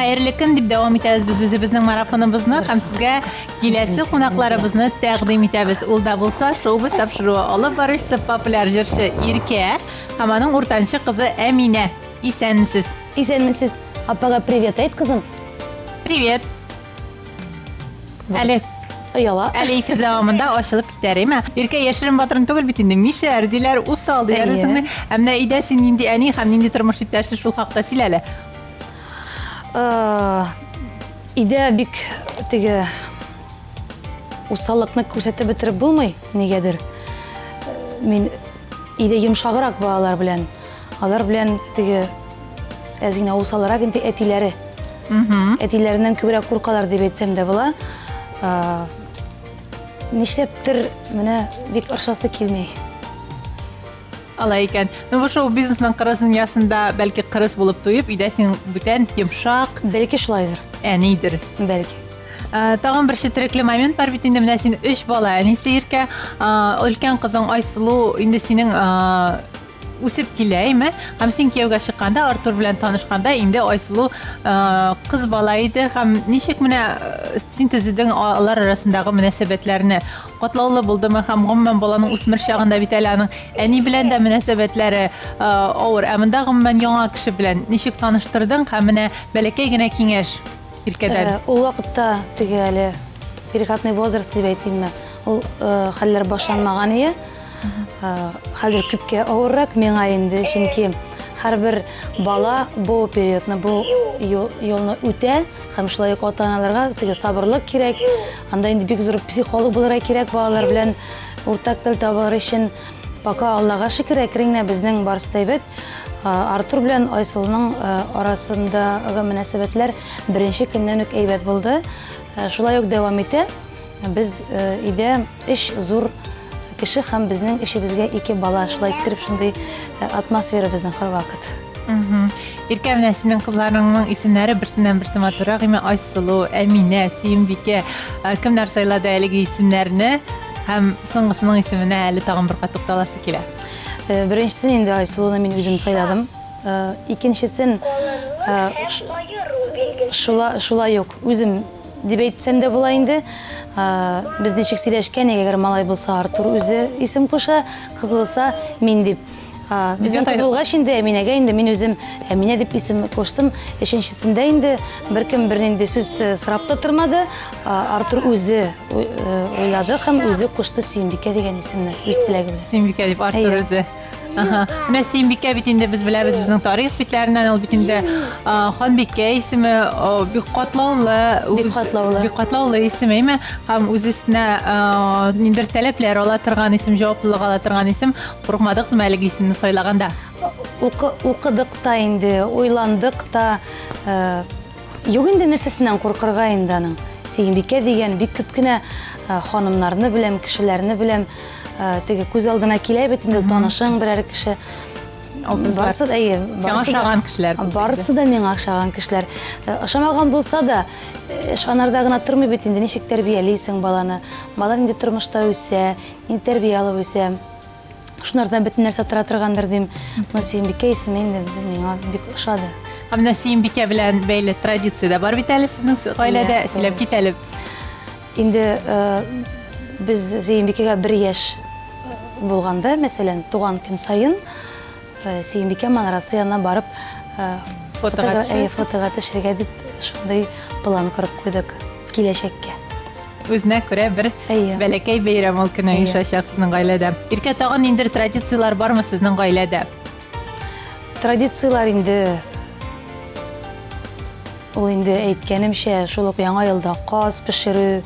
Хәерле көн дип дәвам итәбез без үзебезнең марафоныбызны һәм сезгә киләсе кунакларыбызны тәкъдим итәбез. Ул да булса шоу-биз тапшыруы алып баручысы популяр җырчы Иркә һәм аның уртанчы кызы Әминә. Исәнмесез. Исәнмесез. Апага привет әйт, кызым. Привет. Әле Ояла. Әле эфир дәвамында ачылып китәр, әйме? Иркә яшерен батырын түгел бит инде. Мишәр диләр, усал диләр үзеңне. Ә менә өйдә син нинди әни һәм нинди тормыш иптәше шул хакта сөйлә әле. Өйдә бик теге усаллыкны күрсәтеп бетереп булмый, нигәдер. Мин өйдә йомшаграк балалар белән. Алар белән теге әз генә усалрак инде әтиләре. Әтиләреннән күбрәк куркалар дип әйтсәм дә була. Нишләптер менә бик оршасы килми. Алай икән. Ну, бу шоу-бизнесның кырыс дөньясында бәлки кырыс булып туеп, өйдә син бүтән йомшак. Бәлки шулайдыр. Әнидер. Бәлки. Тагын бер четерекле момент бар бит инде, менә син өч бала әнисе, Иркә. Өлкән кызың Айсылу инде синең үсеп килә, әйме? Һәм син кияүгә чыкканда, Артур белән танышканда инде Айсылу кыз бала иде. Һәм ничек менә син төзедең алар арасындагы мөнәсәбәтләрне? Катлаулы булдымы? Һәм гомумән баланың үсмер чагында бит әле аның әни белән дә мөнәсәбәтләре авыр. Ә монда гомумән яңа кеше белән ничек таныштырдың? Һәм менә бәләкәй генә киңәш Иркәдән. Ул вакытта теге әле переходный возраст дип әйтимме, ул хәлләр башланмаган ие. Хәзер күпкә авыррак миңа инде, чөнки һәрбер бала бу периодны, бу юлны үтә һәм шулай ук ата-аналарга теге сабырлык кирәк. Анда инде бик зур психолог булырга кирәк балалар белән уртак тел табар өчен. Пока Аллага шөкер, әкрен генә безнең барысы да әйбәт. Артур белән Айсылуның арасындагы мөнәсәбәтләр беренче көннән үк әйбәт булды. Шулай ук дәвам итә. Без өйдә өч зур кеше һәм безнең эшебезгә ике бала. Шулай иттереп шундый атмосфера безнең һәрвакыт. Иркә, менә синең кызларыңның исемнәре берсеннән берсе матуррак. Имә Айсылу, Әминә, Сөембикә. Кемнәр сайлады әлеге исемнәрне? Һәм соңгысының исеменә әле тагын бер кат тукталасы килә. Беренчесен инде Айсылуны мин үзем сайладым. Икенчесен шулай ук үзем дип әйтсәм дә була инде. Без ничек сөйләшкән, әгәр малай булса, Артур үзе исем куша, кыз булса, мин дип. Безнең кыз булгач инде Әминәгә инде мин үзем Әминә дип исем куштым. Өченчесендә инде беркем бернинди сүз э, сорап та тормады. Артур үзе э, уйлады һәм үзе кушты Сөембикә дигән исемне үз теләге белән. Сөембикә дип Артур үзе. Ага. Менә Сөембикә бит инде без беләбез безнең тарих битләреннән, ул бит инде ханбикә исеме бик катлаулы, бик катлаулы. Бик катлаулы исем, әйме? Һәм үз өстенә ниндидер таләпләр ала торган исем, җаваплылык ала торган исем. Курыкмадыгызмы әлеге исемне сайлаганда? Укы, укыдык та инде, уйландык та. Э, юк инде нәрсәсеннән куркырга инде аның. Сөембикә дигән бик күп кенә э, ханымнарны беләм, кешеләрне беләм. Э, теге күз алдына килә бит инде танышың берәр кеше. Барысы да, әйе, барысы да, кешеләр. Барысы да миңа ошаган кешеләр. Ошамаган булса да, эш анарда гына тормый бит инде, ничек тәрбиялисең баланы. Бала инде тормышта үсә, нинди тәрбия алып үсә. Шунардан бөтен нәрсә тора торгандыр дим. Но Сөембикә исеме инде миңа бик ошады. Һәм менә Сөембикә белән бәйле традиция дә бар бит әле сезнең гаиләдә. Сөйләп кит әле. Инде без Сөембикәгә бер яшь булганда, мәсәлән, туган көн саен Сөембикә манарасы янына барып фотога төшергә дип шундый план корып куйдык киләчәккә. Үзенә күрә бер бәләкәй бәйрәм ул көн оешачак сезнең гаиләдә. Иркә, тагын ниндидер традицияләр бармы сезнең гаиләдә? Традицияләр инде ул инде әйткәнемчә, шул ук Яңа елда каз пешерү,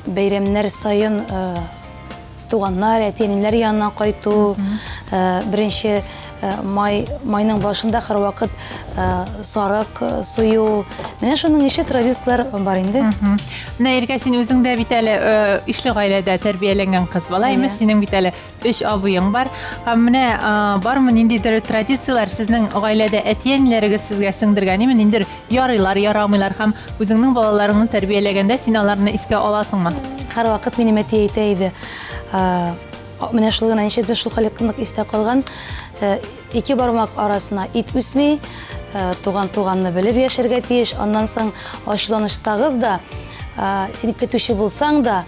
бәйрәмнәр саен туганнар, әти-әниләр янына кайту, беренче май, майның башында һәрвакыт сарык сую. Менә шуның ише традицияләр бар инде. Менә Иркә, син үзең дә бит әле ишле гаиләдә тәрбияләнгән кыз бала, әйме? Синең бит әле өч абыең бар. Һәм менә бармы ниндидер традицияләр сезнең гаиләдә әти-әниләрегез сезгә сеңдергән, әйме? Ниндидер Ярыйлар, ярамыйлар һәм үзеңнең балаларыңны тәрбияләгәндә син аларны искә аласыңмы? Һәрвакыт минем әти әйтә иде, менә шул гына ничектер шул хәле нык истә калган, ике бармак арасына ит үсми, Туган туганны белеп яшәргә тиеш. Аннан соң ачуланышсагыз да, син көтүче булсаң да,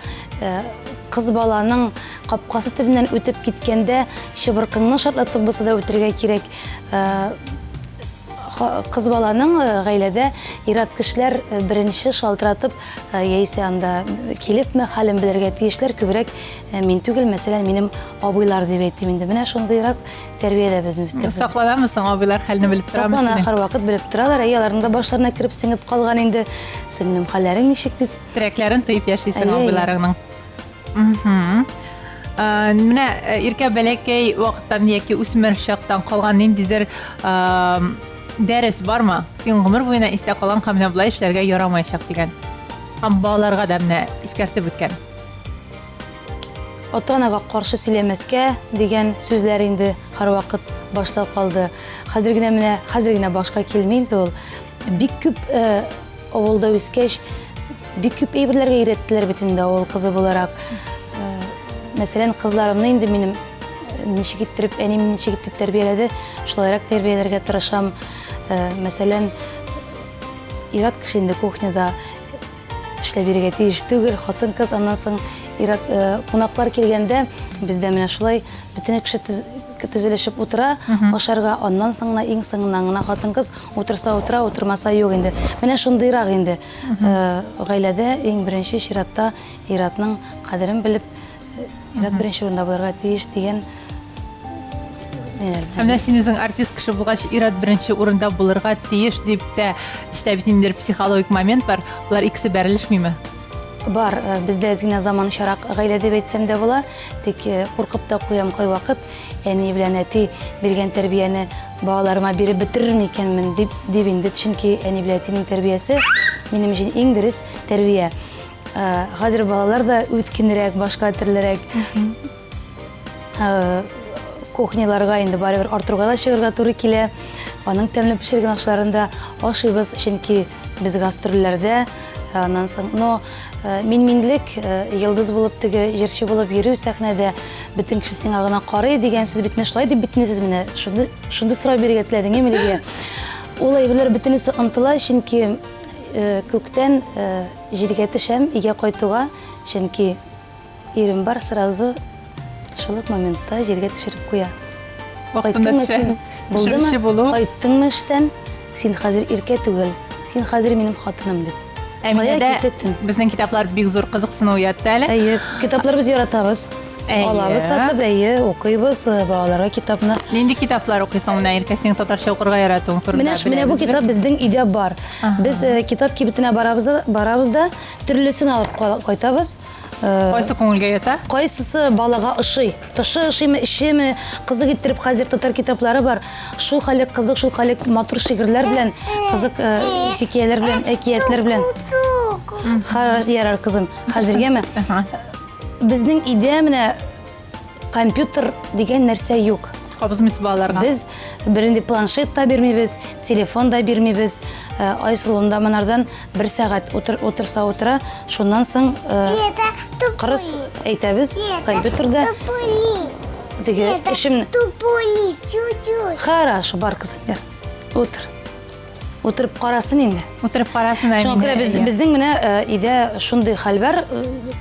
кыз баланың капкасы төбеннән үтеп киткәндә чыбыркыңны шартлатып булса да үтергә кирәк. Кыз баланың гаиләдә ир-ат кешеләр беренче шалтыратып яисә анда килепме хәлен белергә тиешләр, күбрәк мин түгел, мәсәлән, минем абыйлар дип әйтим инде. Менә шундыйрак тәрбиядә безне үстерде. Сакланамы соң абыйлар хәлне белеп торамы? Саклана, һәрвакыт белеп торалар. Әйе, аларның да башларына кереп сеңеп калган инде. Сеңлем, хәлләрең ничек дип. Терәкләрен тоеп яшисең абыйларыңның. Менә Иркә бәләкәй вакыттан яки үсмер чактан калган ниндидер дәрес бармы? Син гомер буена истә калган һәм менә болай эшләргә ярамаячак дигән. Һәм балаларга да менә искәртеп үткән. Ата-анага каршы сөйләмәскә дигән сүзләр инде һәрвакыт башта калды. Хәзер генә менә, хәзер генә башка килми инде ул. Бик күп Авылда үскәч, бик күп әйберләргә өйрәттеләр бит инде авыл кызы буларак. Мәсәлән, кызларымны инде минем ничек иттереп, әни мине ничек итеп тәрбияләде, шулайрак тәрбияләргә тырышам. Мәсәлән, ир-ат кеше инде кухняда эшләп йөрергә тиеш түгел, хатын-кыз, аннан соң ир-ат кунаклар килгәндә бездә менә шулай бөтен кеше тезелешеп утыра ашарга, аннан соң гына иң соңыннан гына хатын-кыз Утырса утыра, утырмаса юк инде. Менә шундыйрак инде. Гаиләдә иң беренче чиратта ир-атның кадерен белеп, ир-ат беренче урында булырга тиеш дигән Ә менә син үзең артист кеше булгач, ир-ат беренче урында булырга тиеш дип тә эчтә бит ниндидер психологик момент бар. Болар икесе бәрелешмиме? Бар, бездә әз генә заманчарак гаилә дип әйтсәм дә була. Тик куркып та куям кайвакыт. Әни белән әти биргән тәрбияне балаларыма биреп бетерер микәнмен дип, дип инде, чөнки әни белән әтинең тәрбиясе минем өчен иң дөрес тәрбия. Хәзер балалар да үткенрәк, башка төрлерәк. Кухняларга инде барыбер Артурга да чыгарга туры килә. Аның тәмле пешергән ашларын да ашыйбыз, чөнки без гастрольләрдә. Аннан соң, но мин-минлек, йолдыз булып теге җырчы булып йөрү сәхнәдә, бөтен кеше сиңа гына карый дигән сүз бит менә шулай дип бит сез менә шундый шундый сорау бирергә теләдең, Эмилия. Ул әйберләр бөтенесе онытыла, чөнки күктән җиргә төшәм, өйгә кайтуга, чөнки Ирем бар, сразу шул ук моментта җиргә төшереп куя. Вакытында төшә. Булдымы? Кайттыңмы эштән? Син хәзер иркә түгел. Син хәзер минем хатыным дип. Ә менә безнең китаплар бик зур кызыксыну уятты әле. Әйе, китаплар без яратабыз. Алабыз сатып, әйе, укыйбыз э, балаларга китапны. Нинди китаплар укыйсың менә Иркә, синең татарча укырга яратуың турында Менә менә бу китап безнең өйдә бар. Без э, китап кибетенә барабыз да, барабыз да, төрлесен алып кайтабыз. Кайсы күңелгә ята? Кайсысы балага ошый? Тышы ошыймы, эчеме? Кызык иттереп хәзер татар китаплары бар. Шул хәле кызык, шул хәле матур шигырьләр белән, кызык хикәяләр белән, әкиятләр белән. Ярар, кызым, хәзергәме? Безнең өйдә менә Компьютер дигән нәрсә юк. Кабызмыйсыз балаларга? Без бернинди планшет та бирмибез, телефон да бирмибез. Э, Айсылуында монардан бер сәгать утыр, утырса утыра, шуннан соң э, кырыс әйтәбез компьютерда. Теге эшемне. Хорошо, бар кызым, бер. Утыр. Утырып карасын инде. Утырып карасын, Шуңа күрә без, безнең менә э, өйдә шундый хәл бар,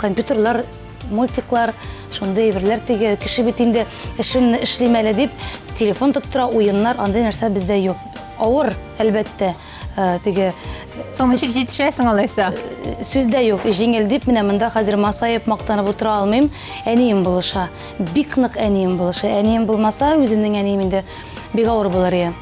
компьютерлар мультиклар, шундый әйберләр теге кеше бит инде эшемне эшлим әле дип телефон тоттыра, уеннар, андый нәрсә бездә юк. Авыр, әлбәттә, э, теге Соң ничек җитешәсең алайса? Э, сүз дә юк, җиңел дип менә монда хәзер масаеп, мактанып утыра алмыйм. Әнием булыша. Бик нык әнием булыша. Әнием булмаса, үземнең әнием инде бик авыр булыр иде.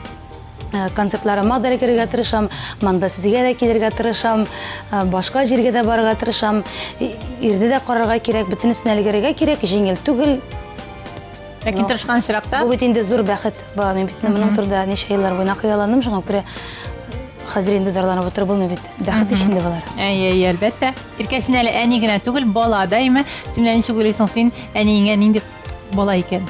Э, концертларыма да керергә тырышам, монда сезгә дә килергә тырышам, э, башка җиргә дә барырга тырышам. Ирне дә карарга кирәк, бөтенесенә өлгерергә кирәк, җиңел түгел. Ләкин тырышкан очракта. Бу бит инде зур бәхет. Ба, мин бит моның турында ничә еллар буена хыялландым, шуңа күрә хәзер инде зарланып утырып булмый бит. Бәхет ич инде болар. Әйе, әйе, әлбәттә. Иркә, син әле әни генә түгел, бала да, әйме? Син менә ничек уйлыйсың, син әниеңә нинди бала икән?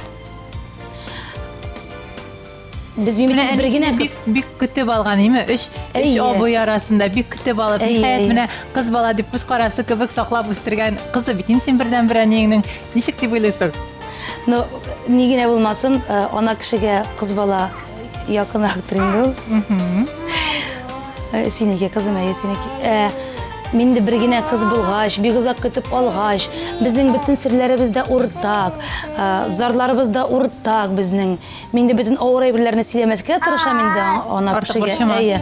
Без мин бит бер генә кыз. Бик көтеп алган, име? Өч, өч абый арасында бик көтеп алып, ниһаять, менә кыз бала дип күз карасы кебек саклап үстергән кызы бит инде син бердәнбер әниеңнең. Ничек дип уйлыйсың? Ну, ни генә булмасын, э, ана кешегә кыз бала якынрактыр инде ул. Э, синеке, кызым, әйе, синеке. Э, мин дә бер генә кыз булгач, бик озак көтеп алгач, безнең бөтен серләребез дә уртак, э, зарларыбыз да уртак безнең. Мин дә бөтен авыр әйберләрне сөйләмәскә тырышам инде ана кешегә. Әйе.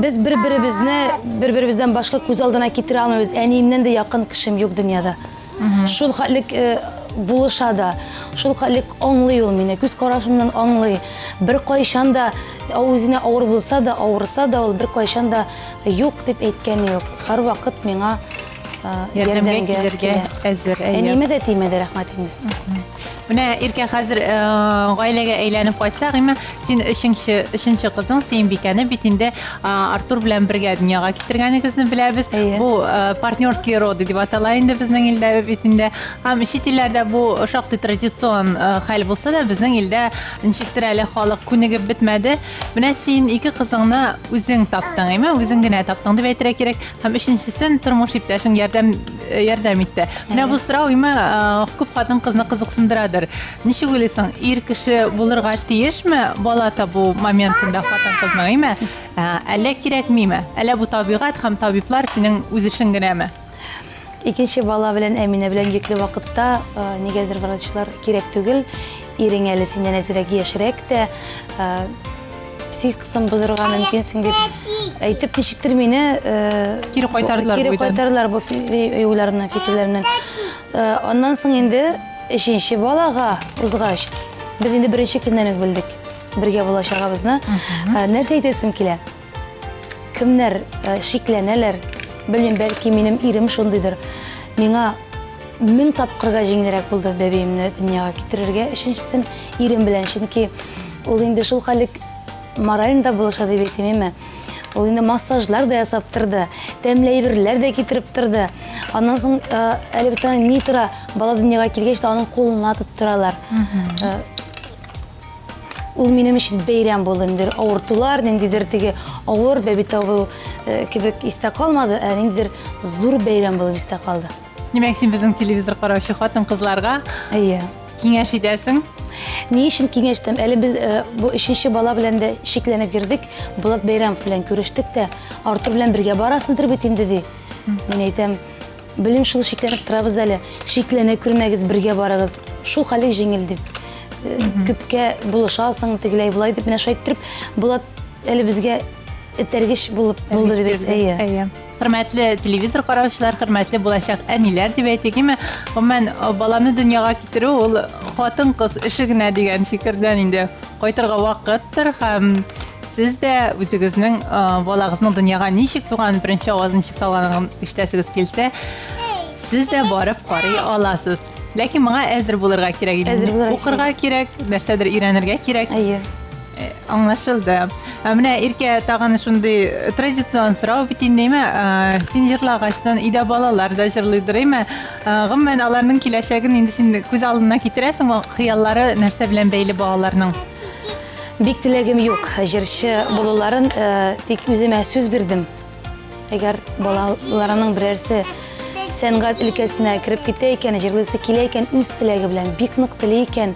Без бер-беребезне бер-беребездән башка күз алдына китерә алмыйбыз. Әниемнән дә якын кешем юк дөньяда. Шул хәтлек э, булыша да, шул хәтлек аңлый ул мине, күз карашымнан аңлый. Бер кайчан да үзенә авыр булса да, авырса да ул бер кайчан да юк дип әйткәне юк. Һәрвакыт миңа э, ярдәмгә килергә әзер. Әниемә дә тимәде, рәхмәт инде. Менә Иркә хәзер э, гаиләгә әйләнеп кайтсак, әмма син өченче өченче кызың Сөембикәне бит инде Артур белән бергә дөньяга китергәнегезне беләбез. Бу э, партнерские роды дип атала инде безнең илдә бит инде. Һәм чит илләрдә бу шактый традицион э, хәл булса да, безнең илдә ничектер әле халык күнегеп бетмәде. Менә син ике кызыңны үзең таптың, әйме? Үзең генә таптың дип әйтергә кирәк. Һәм өченчесен тормыш иптәшең ярдәм э, ярдәм итте. Менә бу сорау имә э, күп хатын-кызны кызыксындырадыр. Ничек уйлыйсың, ир кеше булырга тиешме бала табу моментында хатын-кызның, име? Э, әллә кирәкмиме? Әллә бу табигать һәм табиблар синең үз эшең генәме? Икенче бала белән Әминә белән йөкле вакытта нигәдер врачлар кирәк түгел, ирең әле синнән әзрәк яшьрәк тә, психикасын бозырга мөмкинсең дип әйтеп ничектер мине э, кире кайтардылар кире кайтардылар бу уйларымнан фикерләремнән э, аннан соң инде өченче балага узгач без инде беренче көннән үк белдек бергә булачагыбызны э, нәрсә әйтәсем килә кемнәр шикләнәләр белмим бәлки минем ирем шундыйдыр миңа мең тапкырга җиңелрәк булды бәбиемне дөньяга китерергә өченчесен ирем белән чөнки Ул инде шул хәлек морален да булыша дип әйтим, әйме? Ул инде массажлар да ясап торды, тәмле әйберләр дә китереп торды. Аннан соң э, әле бит ни тора, бала дөньяга килгәч тә аның кулына тоттыралар. Э, ул минем өчен бәйрәм булды, ниндидер авыртулар, ниндидер теге авыр бәби табу э, кебек истә калмады, ә ниндидер зур бәйрәм булып истә калды. Димәк, син безнең телевизор караучы хатын-кызларга Әйе. киңәш итәсең? Ни өчен киңәш итәм? Әле без э, бу өченче бала белән дә шикләнеп йөрдек. Булат Бәйрәмов белән күрештек тә, Артур белән бергә барасыздыр бит инде, ди. Мин әйтәм, белмим, шул шикләнеп торабыз әле. Шикләнә күрмәгез, бергә барыгыз. Шул хәле җиңел дип. Э, күпкә булышасың, тегеләй болай дип менә шулай иттереп, Булат әле безгә этәргеч булып булды дип әйтсә, әйе. Әйе. Хөрмәтле телевизор караучылар, хөрмәтле булачак әниләр дип әйтик, име? Гомумән, баланы дөньяга китерү ул хатын-кыз эше генә дигән фикердән инде кайтырга вакыттыр һәм сез дә үзегезнең балагызның дөньяга ничек туган, беренче авазын ничек салганын ишетәсегез килсә, сез дә барып карый аласыз. Ләкин моңа әзер булырга кирәк инде. Әзер булырга Укырга кирәк, нәрсәдер өйрәнергә кирәк. Әйе. Э, аңлашылды. Ә менә Иркә тагын шундый э, традицион сорау бит инде, әйме? Э, син җырлагачтан өйдә балалар да җырлыйдыр, әйме? Гомумән, аларның киләчәген инде син күз алдына китерәсеңме? Хыяллары нәрсә белән бәйле балаларның? Бик теләгем юк җырчы булуларын, тик үземә сүз бирдем. Әгәр балаларының берәрсе сәнгать өлкәсенә кереп китә икән, җырлыйсы килә икән, үз теләге белән, бик нык тели икән,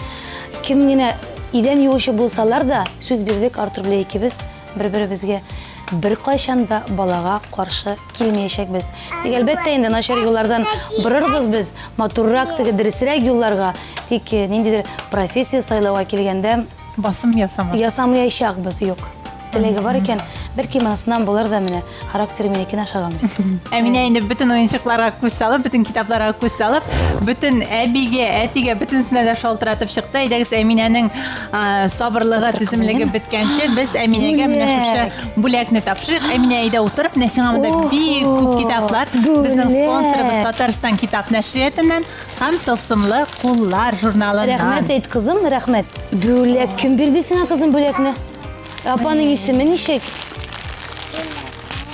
кем генә идән юучы булсалар да, сүз бирдек Артур белән икебез бер-беребезгә беркайчан да балага каршы килмәячәкбез. Тик әлбәттә инде начар юллардан борырбыз без, матуррак, теге дөресрәк юлларга. Тик э, ниндидер профессия сайлауга килгәндә Басым ясамас. Ясамаячакбыз, юк. Теләге бар икән, бәлки монысыннан булыр да менә. Характеры минекенә ошаган бит. Ә менә инде бөтен уенчыкларга күз салып, бөтен китапларга күз салып, бөтен әбигә, әтигә, бөтенесенә дә шалтыратып чыкты. Әйдәгез, Әминәнең сабырлыгы, түземлеге беткәнче, без Әминәгә менә шушы бүләкне тапшырыйк. Әминә, әйдә утырып, менә сиңа монда бик күп китаплар. Безнең спонсорыбыз Татарстан китап нәшриятыннан. Һәм тылсымлы куллар журналыннан. Рәхмәт әйт, кызым, рәхмәт. Бүләк. Кем бирде сиңа, кызым, бүләкне? Апаның исеме ничек?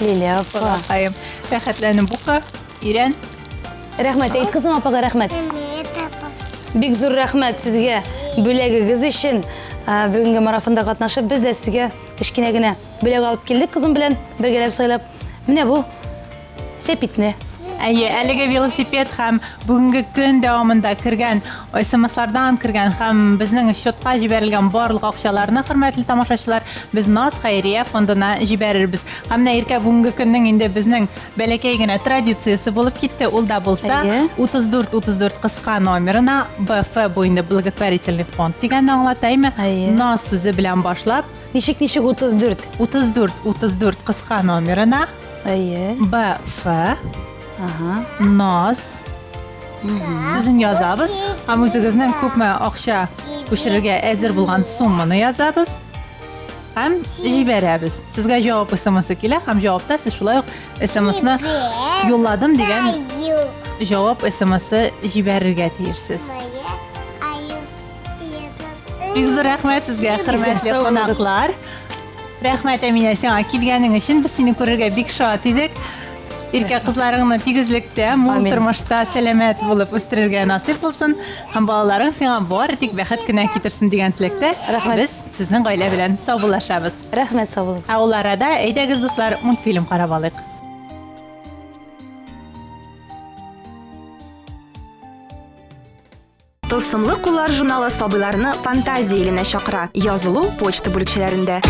Лилия апа. Балакаем, рәхәтләнеп укы, өйрән. Рәхмәт әйт, кызым, апага рәхмәт. Рәхмәт, апа. Бик зур рәхмәт сезгә бүләгегез өчен. Бүгенге марафонда катнашып, без дә сезгә кечкенә генә бүләк алып килдек кызым белән, бергәләп сайлап. Менә бу сәпитне. Әйе, әлеге велосипед һәм бүгенге көн дәвамында кергән СМСлардан кергән һәм безнең счетка җибәрелгән барлык акчаларны, хөрмәтле тамашачылар, без Наз хәйрия фондына җибәрербез. Һәм менә Иркә бүгенге көннең инде безнең бәләкәй генә традициясе булып китте. Ул да булса 34 34 кыска номерына БФ бу инде благотворительный фонд дигәнне аңлата, әйме? Наз сүзе белән башлап. Ничек ничек 34? 34 34 кыска номерына. Әйе. Б, Ф. Ага. Наз. Сүзен язабыз. Һәм үзегезнең күпме акча күчерергә әзер булган сумманы язабыз. Һәм җибәрәбез. Сезгә җавап СМС килә һәм җавапта сез шулай ук СМСны юлладым дигән җавап СМС җибәрергә тиешсез. Бик зур рәхмәт сезгә, хөрмәтле кунаклар. Рәхмәт, Әминә, сиңа килгәнең өчен. Без сине күрергә бик шат идек. Иркә кызларыңны тигезлектә, мул тормышта сәламәт булып үстерергә насыйп булсын. Һәм балаларың сиңа бары тик бәхет кенә китерсен дигән теләктә без сезнең гаилә белән саубуллашабыз. Рәхмәт, сау булыгыз. Ә ул арада, әйдәгез, дуслар, мультфильм карап алыйк. Тылсымлы куллар журналы сабыйларны фантазия иленә чакыра. Язылу почта бүлекчәләрендә.